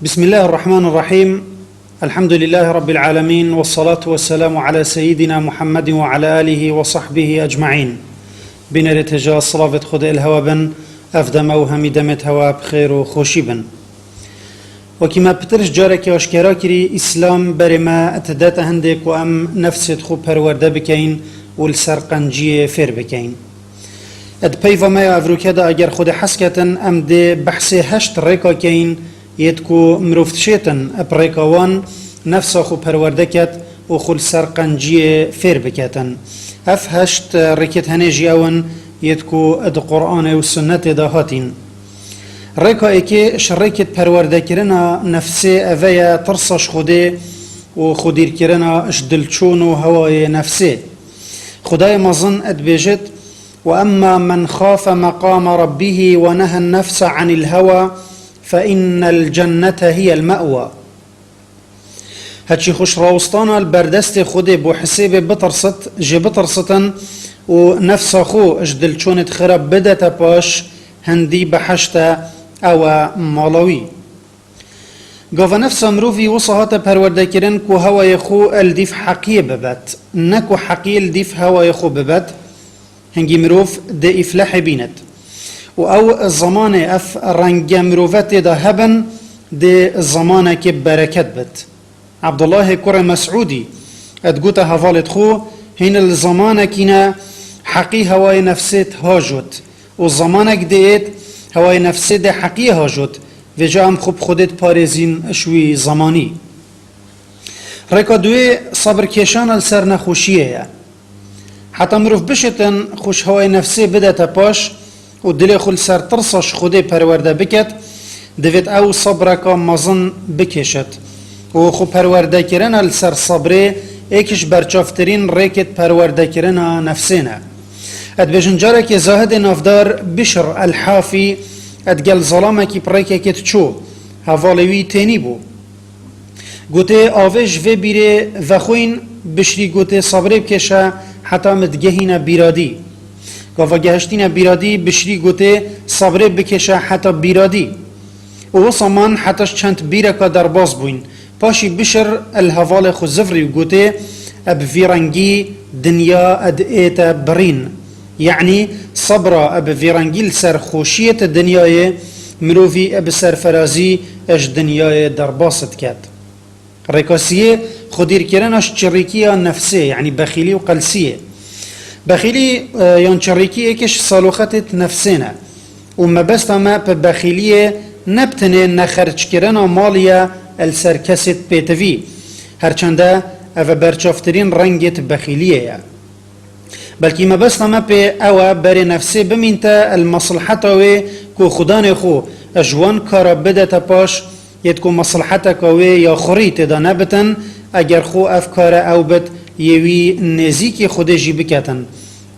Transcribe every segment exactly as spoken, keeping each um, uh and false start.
بسم الله الرحمن الرحيم. الحمد لله رب العالمين، والصلاة والسلام على سيدنا محمد وعلى آله وصحبه أجمعين. Bînerê têja silavêt Xwedê li hewa bin, ev deme û hemî demêt hewa bi xêr û xweşî bin. Wekî me pitir ji carekê aşkera kirî, Îslam berê me didete hindê ku em nefsêt xwe perwerde bikeyin û li ser qenciyê fêr bikeyin. Di peyva me ya evroke de eger Xwedê hez ketin, em dê behsê heşt rêka keyin, yêt ku mirov dişêtin bi rêka wan nefsa xwe perwerde ket û xwe li ser qenciyê fêr biketin. Ev heşt rêkêt henê jî ew in, yêt ku di Quranê û Sunnetê de hatîn. Rêka êkê ji rêkêt perwerdekirina nefsê eve ye tirsa ji Xwedê û xwedîrkirina ji dilçûn û hewayê nefsê. Xwedayê mezin dibêjit: "وأما من خاف مقام ربه ونهى النفس عن الهوى فإن الجنة هي المأوى." Heçî xwe ji rawistana li berdestê Xwedê bo hisêbê bitirsit, jê bitirsitin û nefsa xwe ji dilçûnêt xira bidete paş, hindî behişt e, ew e mala wî. Gava nefsa mirovî wisa hate perwerdekirin ku hewayê xwe li dîv heqiyê bibet, ne ku heqiyê li dîv hewayê xwe bibet, hingî mirov dê îflehê bînet. Û ew zemanê ev renge mirove tê de hebin, dê zemanekê bereket bit. Abdullahê kurê Mesûdî digote hevalêt xwe, hîn li zemanekî ne heqî hewayê nefsêt hajot. Û zemanek dê êt hewayê nefsê dê heqiyê hajot. Vêca em xwe bi Xwedê diparêzîn ji wî zemanî. Rêka duwê, sabirkêşana li ser nexweşiyê ye. Heta mirov bişitin, xwe ji hewayê nefsê bidete paş û dilê xwe li ser tirsa ji Xwedê perwerde biket, divêt ew sabreka mezin bikêşit. Û xwe perwerdekirina li ser sabrê êk ji berçavtirîn rêkêt perwerdekirina nefsê ne. Dibêjin carekê zahidê navdar Bişr el-Hafî digel zalamekî bi rêkekê diçû, hevalê wî tênî bû. Gotê, avê ji vê bîrê vexwîn, Bişrî gotê, sabrê bikêşe heta min digehîne bîradî. Gava gehiştîne bîradî, Bişrî gotê, sabrê bikêşe heta bîradî. Û wisa man heta ji çend bîreka derbas bûyn. Paşî Bişr el hevalê xwe zivrî û gotê, bi vî rengî dinya ed ête birîn. Yanî sabra bi vî rengî li ser xweşiyê ti dinyayê mirovî bi serferazî ji dinyayê derbas diket. Rêka siyê, xwedîrkirina ji çirîkiya nefsê, yanî bexîlî û qelsiyê. Bexîlî, e, yan çirîkî êkê ji saloxetêt nefsê ne. Û mebesta me bi bexîliyê ne bi tenê nexerckirina malî ye li ser kesêt pêtivî. Her çende ev e berçavtirîn rengêt bexîliyê ye. Belkî mebesta me pê ew e berê nefsê bimînte li mesliheta wê ku xudanê xwe ji wan kara bidete paş, yêt ku mesliheta ka wê ya xurî tê de nebitin, eger xwe ev kare ew bit yê wî nêzîkî Xwedê jî biketin.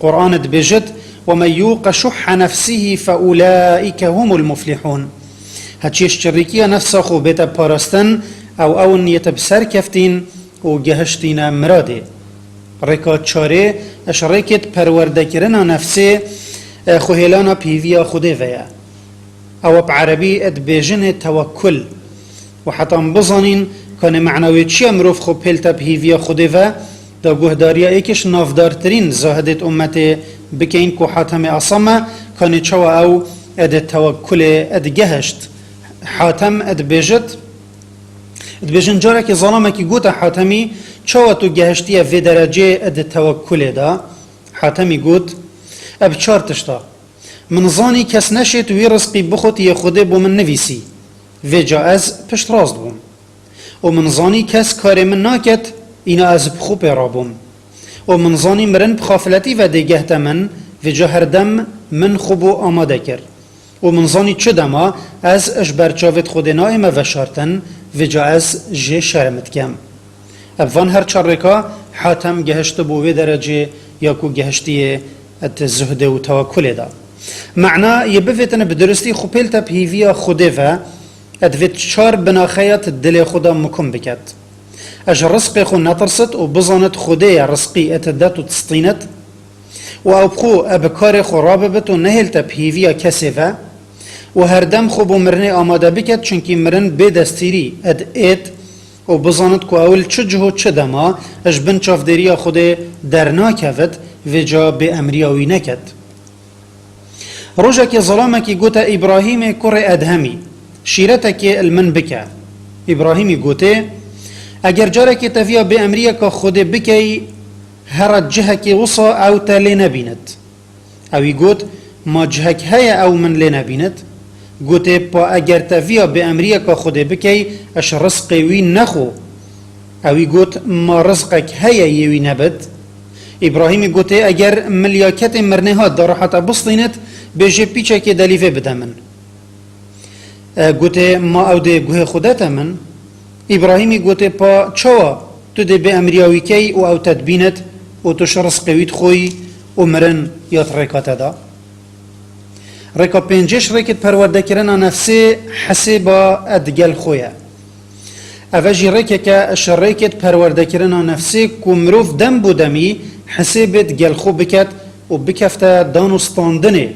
Quran dibêjit, "ومن يوق شح نفسه فأولئك هم المفلحون." Heçî ji çirîkiya nefsa xwe bête parastin, ew ew in yêt bi ser keftîn û gehiştîne miradê. Rêka çarê, ji rêkêt perwerdekirina nefsê, e, xwehêlana pîviya Xwedê ve ye. Ew bi erebî dibêjinê tewekkul. Û heta em bizanîn, kanê mena wê çi ye mirov xwe pêlte bi hîviya Xwedê ve, da guhdariya êkê ji navdartirîn zahidêt ummetê bikeyin ku Hatemê Asam e, kanê çawa ew di tewekkulê digehişt. Hatem dibêjit, dibêjin carekê zalamekî gote Hatemî, çawa tu gehiştiye vê derecê di tewekkulê de? Hatemî got, e bi çar tişta. Min zanî kes neşêt wî rizqî bixwit yê Xwedê bo min nivîsî. Vêca ez piştrast bûm. Û min zanî kes karê min naket, îna ez bi xwe pê rabûm. Û min zanî mirin bi xafiletî ve dê gehte min, vêca her dem min xwe bo amade kir. Û min zanî çi dema ez ji ber çavêt Xwedê naême veşartin, vêca ez jê şerm dikem. Ev van her çar rêka Hatem gehiştibû wê derecê ya ku gehiştiye et zuhdê û tewekkulê de. Mena yê bivêtine bi duristî xwe pêlte bi hîviya Xwedê ve, et vêt çar binaxeya ti dilê xwe de mukum biket. E ji rizqê xwe netirsit û bizanit Xwedê ye rizqî et det û tistînit. Û ew bi xwe e bi karê xwe rabibit û nehêlte bi hîviya kesê ve. û herdem xwe bo mirinê amade biket, çunkî mirin bê destîrî ed êt û bizanit ku ew li çi cih û çi dema ji bin çavdêriya Xwedê dernakevit, vêca bê emriya wî neket. Rojekê zilamekî gote Îbrahîmê kurê Edhemî, şîretekê li min bike. Îbrahîmî gotê, eger carekê te viya bêemriyeka Xwedê bikeyî, here cihekê wisa ew te lê nebînit. Ewî got, ma cihek heye ew min lê nebînit? Gotê, pa eger te viya bêemriyeka Xwedê bikey, ez rizqê wî nexwe. Ewî got, ma rizqek heye yê wî nebit? Îbrahîmî gotê, eger milyaketê mirnê hat da rihete bistînit, bêjê pîçekê delîvê bide min. E, gotê, ma ew dê guhê xwe dete min? Îbrahîmî gotê, pa çawa tu dê bêemriya wî key û ew te dibînit û tu ji rizqê wî dixoyî û mirin ya di rêka te da? Rêka pêncê ji rêkê di perwerdekirina nefsê hesêba e digel xwe ye. Eve jî rêkeke ji rêkê di perwerdekirina nefsê ku mirov dem bo demî hesêbê digel xwe biket û bikefte dan û standinê.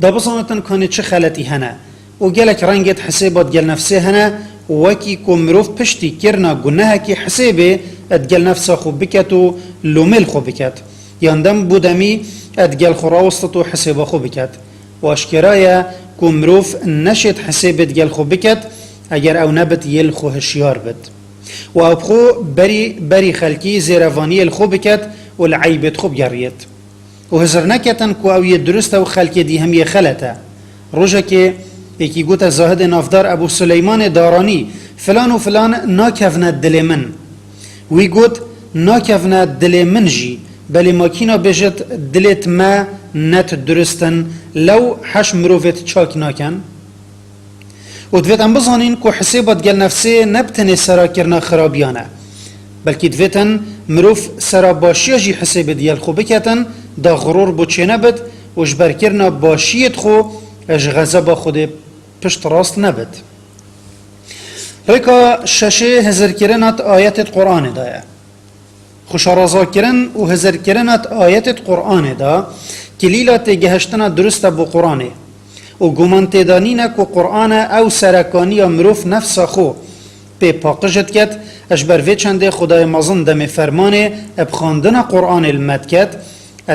Da bizanitin kanê çi xeletî hene û gelek rengê di hesêba digel nefsê hene, wekî ku mirov piştî kirina gunehekî hesêbê digel nefsa xwe biket û lomê li xwe biket, yan dem bo demî digel xwe rawestit û hesêba xwe biket. Û aşkera ye ku mirov neşêt hesêbê digel xwe biket, eger ew nebit yê li xwe hişyar bit. Û ew bi xwe berî, berî xelkî zêrevaniyê li xwe biket û li eybê di xwe bigeriyêt. Û hizir neketin ku ew yê durist e û xelkê dî him yê xelet e. Rojekê yekî gote zahidê navdar Ebû Suleymanê Daranî, filan û filan nakevne dilê min. Wî got, nakevne dilê min jî, belê ma kîna bêjit dilêt me net durist in, lew heş mirovêt çak naken? Û divêt em bizanîn ku hisêba digel nefsê ne bi tenê serakirina xirabiyan e. Belkî divêt in mirov sera başiya jî hisêbê digel xwe biketin, da xiror bo çênebit û ji ber kirina başiyê di xwe ji xezeba Xwedê pişt rast nebit. Rêka şeşê hizirkirina di ayetê di Qur'anê de ye. Xweşarazakirin û hizirkirina di ayetê di Qur'anê de kilîla têgehiştina durist e bo Qur'anê û guman têda nîne ku Qur'an e ew serekaniya mirov nefsa xwe pê paqij diket, ji ber vê çendê Xwedayê mezin demê fermanê bi xwendina Qur'anê li me diket,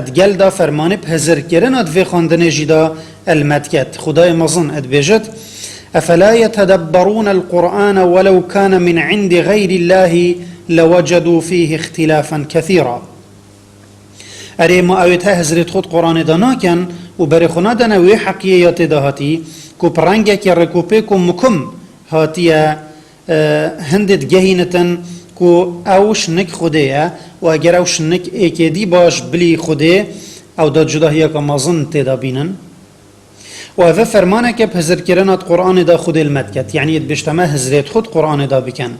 digel da fermanê bi hizirkirina di vê xwendinê jî da li me diket. Xwedayê mezin dibêjit, أفلا يتدبرون القرآن ولو كان من عند غير الله لوجدوا فيه اختلافا كثيرا. Erê, ma ew ê te hizrêt xwe di Quranê de nakin û berê xwe nadene wê heqiyê ya tê de hatî, ku bi rengekê rêkopêk û mukim hatiye, e, hindê digehînitin ku ew şinik Xwedê ye û eger ew şinik êkê dî ba ji bilî Xwedê, ew da cudahiyeke mezin tê de bînin. Û ev e fermaneke bi hizirkirina di Quranê de Xwedê li me diket, yanî dibêjte me hizrêt xwe di Quranê de bikin.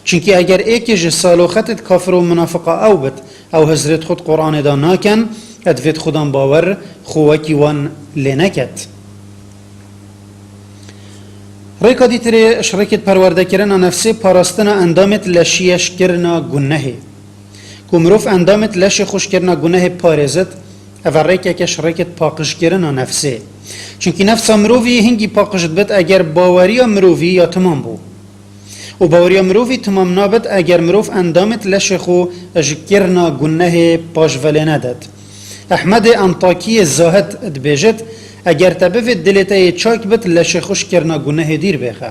Çimkî eger êkê ji saloxetê di kafir û munafiqa ew bit, ew hizrêt xwe di Quranê de nakin, e divêt Xudan bawer xwe wekî wan lê neket. Rêka dîtirê ji rêkê di perwerdekirina nefsê parastina endamêt leşiye ji kirina gunehê. Ku mirov endamêt leşê xwe ji kirina gunehê parêzit, ev e rêkeke ji rêkê di paqijkirina nefsê. Çimkî nefsa mirovî hingî paqij dibit eger baweriya mirovî ya timam bû. Û baweriya mirovî timam nabit eger mirov endamêt leşê xwe ji kirina gunehê paşvelê nedet. Ehmedê Entakiyê Zahid dibêjit, eger te bivêt dilê te yê çak bit, leşê xwe ji kirina gunehê dîr bêxe.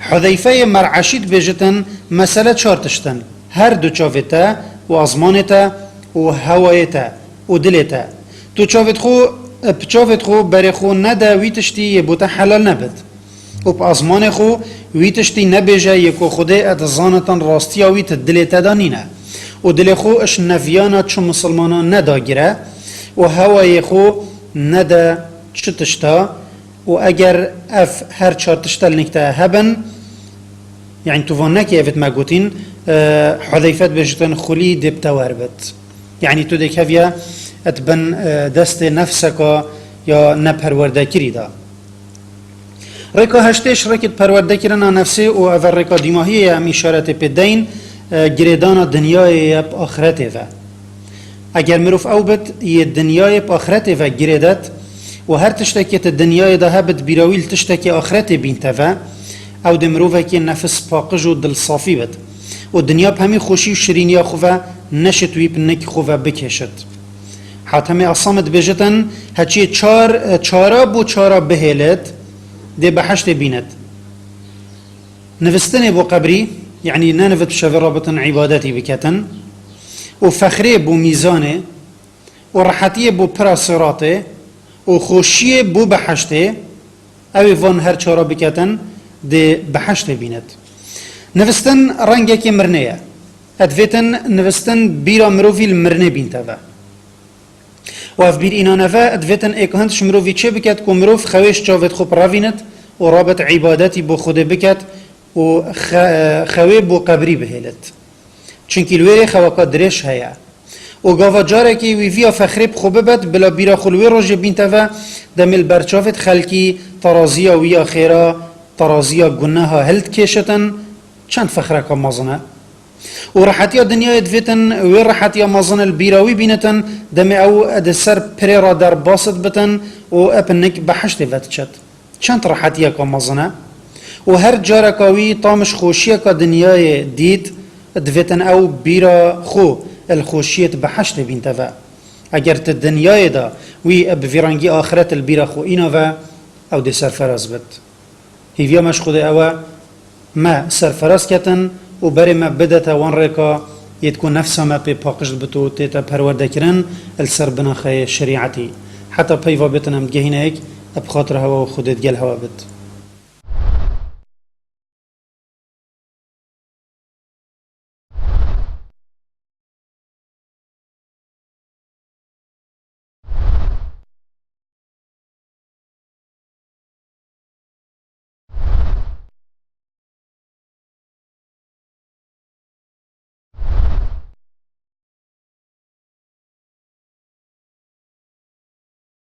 Hudeyfeyê Mer'eşî dibêjitin, mesele çar tişt in, her du çavê te û azmanê te û hewayê te û dilê te. Tu çavêt xwe, bi çavêt xwe berê xwe nede wî tiştî yê bo te helal nebit. Û bi azmanê xwe wî tiştî nebêje yê ku Xwedê e dizanitin rastiya wî di dilê te de nîne. Û dilê xwe ji neviyana çi misilmanan nedagire û hewayê xwe nede çi tişta. Û eger ev her çar tişta li nik te hebin, yanî tu van nekî evit me gotîn, e, Hudeyfe dibêjitin xulî dê bi te wer bit. Yanî tu dê keviye et bin, e, destê nefseka ya neperwerdekirî de. Rêka heştê ji rêkê di perwerdekirina nefsê û ev e rêka dîmahiyê ye em îşaretê pê deyn, e, girêdana dinyayê ye bi axretê ve. Eger mirov ew bit, yê dinyayê bi axretê ve girêdet, Û her tiştekê di dinyayê de hebit bîra wî li tiştekê axretê bînte ve, ew dê mirovekê nefis paqij û dil safî bit. Û dinya bi hemî xweşî û şirîniya xwe ve neşit wî pinik xwe ve bikêşit. Hatemê Asamê dibêjitin, heçiyê çar, çara bo çara bihêlit, dê behiştê bînit. Nivistinê bo qebrî, yanî nenivit bi şevê rabitin îbadetî biketin, û fexrê bo mîzanê, û rehetiyê bo pira siratê, û xweşiyê bo behiştê, ew ê van her çara biketin, dê behiştê bînit. Nivistin rengekê mirnê ye. Edvêtin nivistin bîra mirovî li mirnê bînte ve. Û ev bîr îna neve, divêtin êk hind ji mirovî çê biket ku mirov xewê ji çavêt xwe pirevînit û rabet îbadetî bo Xwedê biket û xe-, xewê bo qebrî bihêlit. Çunkî li wêrê xeweka dirêj heye. Û gava carekê wî viya fexrê bi xwe bibet, bila bîra xwe li wê rojê bînte ve, demê li ber çavêt xelkî teraziya wî ya xêra, teraziya guneha hildikêşitin, çend fexreka mezin e. Û rehetiya dinyayê divêtin wê rehetiya mezin li bîra wî bînitin, demê ew di ser pirê re derbas dibitin û ep nik behiştê vediçet. Çend rehetiyeka mezin e! Û her careka wî tam ji xweşiyeka dinyayê dît, divêtin ew bîra xwe li xweşiyê di behiştê bînte ve. Eger di dinyayê de wî bi vî rengî axiret li bîra xwe îna ve, ew dê serferaz bit. Hîviya me ji Xwedê ew e, me serferaz ketin û berê me bidete wan rêka yêt ku nefsa me pê paqij dibit û tête perwerdekirin li ser binaxeyê şerîetî. Heta peyva bêtin em digehîne yek, bi xatir hewa û Xwedê digel hewa bit.